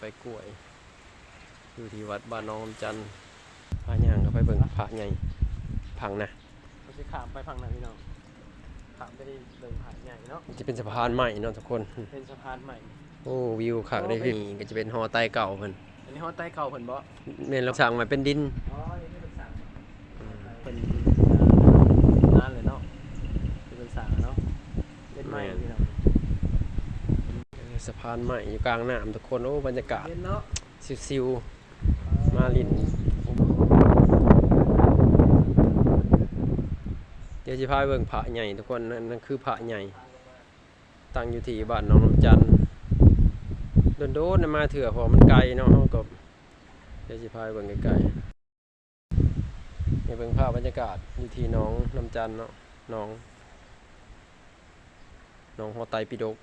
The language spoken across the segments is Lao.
ໄປກ້ວຍ ຢູ່ທີ່ວັດບ້ານໜອງນ້ຳຈັນ. ພາຍ່າງເຂົ້າໄປເບິ່ງພະໃຫຍ່ພັງນະ. ເຮົາຊິຂ້າມໄປພັງນະພີ່ນ້ອງ ຂ້າມໄປເບິ່ງພະໃຫຍ່ເນາະ. ຈະເປັນສະພານໄມ້ເນາະທຸກຄົນ ເປັນສະພານໄມ້. ໂອ້ ວິວຄັກເດ້. ໂອ້ ນີ້ກໍຈະເປັນຫໍໄຕ້ເກົ່າເພິ່ນ. ອັນນີ້ຫໍໄຕ້ເກົ່າເພິ່ນບໍ່? ແມ່ນ ລາວສ້າງໄວ້ເປັນດິນ. ອໍ ນີ້ເພິ່ນສ້າງ ອືມ ເພິ່ນນານແລ້ວເນາະ ເພິ່ນສ້າງເນາະ ເປັນໄມ້ ແມ່ນ ພີ່ນ້ອງ. ເອີ ສະພານໄມ້ຢູ່ກາງນ້ຳທຸກຄົນ. ໂອ້ ບັນຍາກາດ ເຢັນເນາະ ຊິວໆ ມາຫຼິ້ນ. ດຽວຊິພາໄປເບິ່ງພະໃຫຍ່ທຸກຄົນ. ນັ້ນ ນັ້ນຄືພະໃຫຍ່ ຕັ້ງຢູ່ທີ່ບ້ານໜອງນ້ຳຈັນ. ໂດນໆ ໄດ້ມາເທື່ອ ເພາະວ່າມັນໄກເນາະ. ເຮົາກໍ ດຽວຊິພາໄປເບິ່ງໃກ້ໆ. ໃຫ້ເບິ່ງພາບບັນຍາກາດຢູ່ທີ່ໜອງນ້ຳຈັນເນາະ ໜອງ ໜອງຫໍໄຕ້ປິດົກ.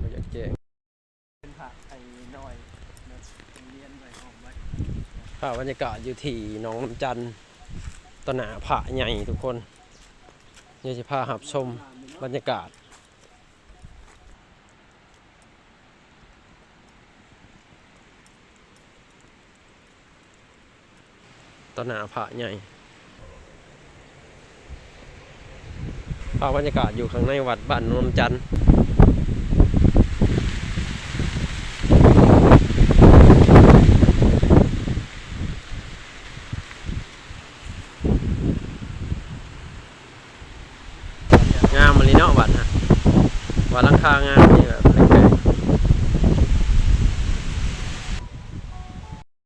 ບໍ່ຢາກແຈ້ງ ເປັນພະໄອ້ນ້ອຍເນາະ ເປັນລຽນໄວ້ ຫ້ອມໄວ້. ພາບບັນຍາກາດຢູ່ທີ່ໜອງນ້ຳຈັນ ຕໍ່ໜ້າພະໃຫຍ່ທຸກຄົນ. ດຽວຊິພາຮັບຊົມບັນຍາກາດ ຕໍ່ໜ້າພະໃຫຍ່. ພາບບັນຍາກາດຢູ່ຂ້າງໃນວັດບ້ານນວມຈັນ. ງາມອີ່ຫຼີເນາະວັດນະ ວ່າຫຼັງຄາງາມເດ້.